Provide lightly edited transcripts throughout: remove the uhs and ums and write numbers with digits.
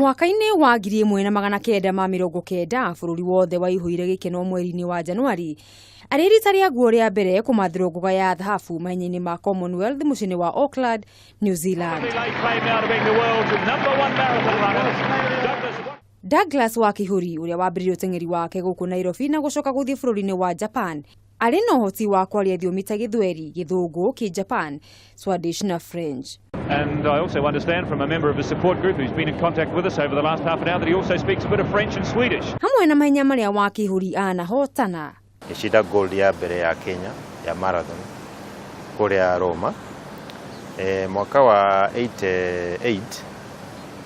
Mwaka-inĩ wa 1990 bũrũri wothe waihũire gĩkeno mweri-inĩ wa Januari arĩ rita rĩaguo rĩa mbere kũmathĩrwo ngoga ya thahabu mahenya-inĩ ma Commonwealth mũciĩ-inĩ wa Auckland, New Zealand. Douglas Wakihuri ũrĩa wambĩrĩirie ũteng'eri wake gũkũ Nairobi na gũcoka gũthiĩ bũrũri-inĩ wa Japan arĩ na ũhoti wa kwaria thiomi ta Gĩthweri, Gĩthũngũ, Kĩjapan, Swedish na French. And I also understand from a member of the support group who's been in contact with us over the last half an hour that he also speaks a bit of French and Swedish. Hamwe na mahenya marĩa Wakihuri anahotana. Ngĩcinda gold ya mbere ya Kenya ya marathon kũrĩa Roma. Mwaka wa 88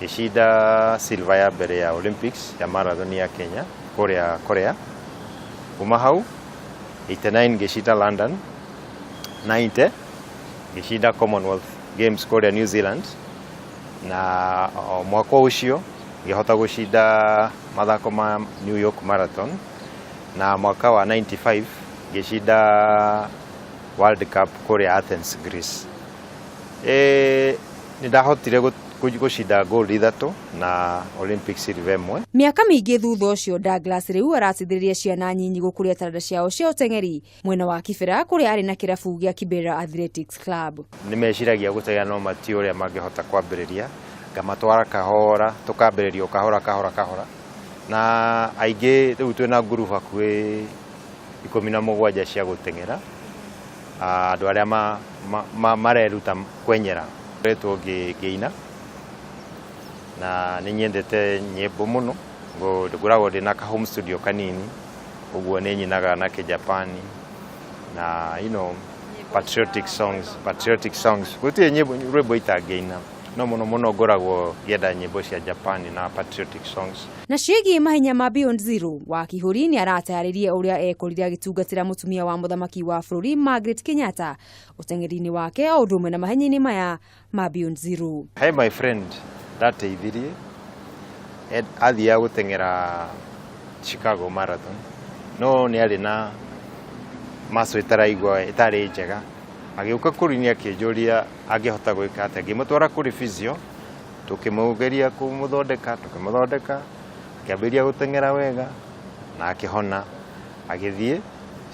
ngĩcinda silver ya mbere ya Olympics ya marathon ya Kenya kũrĩa Korea. Kuma hau 89 ngĩcinda London, 90 ngĩcinda Commonwealth Games kũrĩa New Zealand, na o mwaka ũcio ngĩhota gũcinda mathako ma New York Marathon, na mwaka wa 95 ngĩcinda World Cup kũrĩa Athens, Greece. Nĩ ndahotire gũcinda gold ithatũ na Olympic silver ĩmwe. Mĩaka mĩingĩ thutha ũcio, Douglas rĩu arateithĩrĩria ciana nyinyi gũkũria taranda ciao cia ũteng'eri mwena wa Kibera kũrĩa arĩ na kĩrabu gĩa Kibera Athletics Club. Nĩ meciragia gũteng'era no mati ũrĩa mangĩhota kwambĩrĩria, ngamatwara kahora, tũkambĩrĩria o kahora kahora kahora, na aingĩ rĩu twĩna ngurubu hakuhĩ 17 cia gũteng'era, andũ arĩa mareruta kwenyera. Ngoretwo ngĩina na nĩ nyendete nyĩmbo mũno, ngoragwo ndĩ na ka home studio kanini, ũguo nĩ nyinaga na Kĩjapani na patriotic songs. Gũtirĩ nyĩmbo rwĩmbo itangĩina, no mũno mũno ngoragwo ngĩenda nyĩmbo cia Japan na patriotic songs. Na ciĩgiĩ mahenya ma Beyond Zero, Wakihuri nĩ aratarĩria ũrĩa ekorire agĩtungatĩra mũtumia wa mũthamaki wa bũrũri Margaret Kenyatta ũteng'eri-inĩ wake o ũndũ ũmwe na mahenya-inĩ maya ma Beyond Zero. Hey, my friend ndateithirie athiaga gũteng'era Chicago Marathon, no nĩ arĩ na muscle ĩtaraigua ĩtarĩ njega. Agĩũka kũrĩ niĩ akĩnjũria angĩhota gwĩka atĩa. Ngĩmũtwara kũrĩ physio, tũkĩmũgeria kũmũthondeka, tũkĩmũthondeka, akĩambĩrĩria gũteng'era wega na akĩhona, agĩthiĩ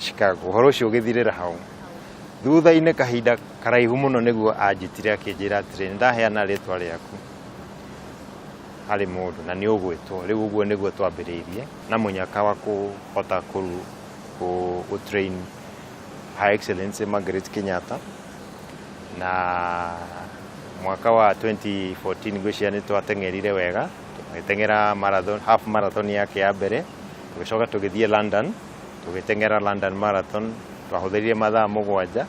Chicago. Ũhoro ũcio ũgĩthirĩra hau. Thutha-inĩ kahinda karaihu mũno nĩguo anjĩtire akĩnjĩra atĩrĩ, nĩ ndaheana rĩtwa rĩaku harĩ mũndũ na nĩ ũgwĩtwo. Rĩu ũguo nĩguo twambĩrĩirie na mũnyaka wa kũhota kũ train Her Excellency Margaret Kenyatta, na mwaka wa 2014 ngwĩciria nĩ twateng'erire wega, tũgĩteng'era marathon, half marathon yake ya mbere, tũgĩcoka tũgĩthiĩ London, tũgĩteng'era London Marathon, twahũthĩrire mathaa 7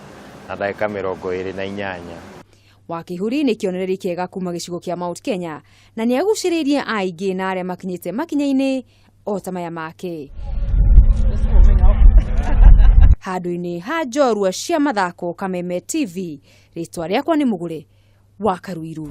na ndagĩka 28. Wakihuri nĩ kĩonereria kĩega kuma gĩcigo kĩa Mount Kenya na nĩ agucĩrĩirie aingĩ na arĩa makinyĩte makinya-inĩ o ta maya make. Handũ-inĩ ha njorua cia mathako, Kameme TV, rĩtwa rĩakwa nĩ Mũgũre wa Karuiru.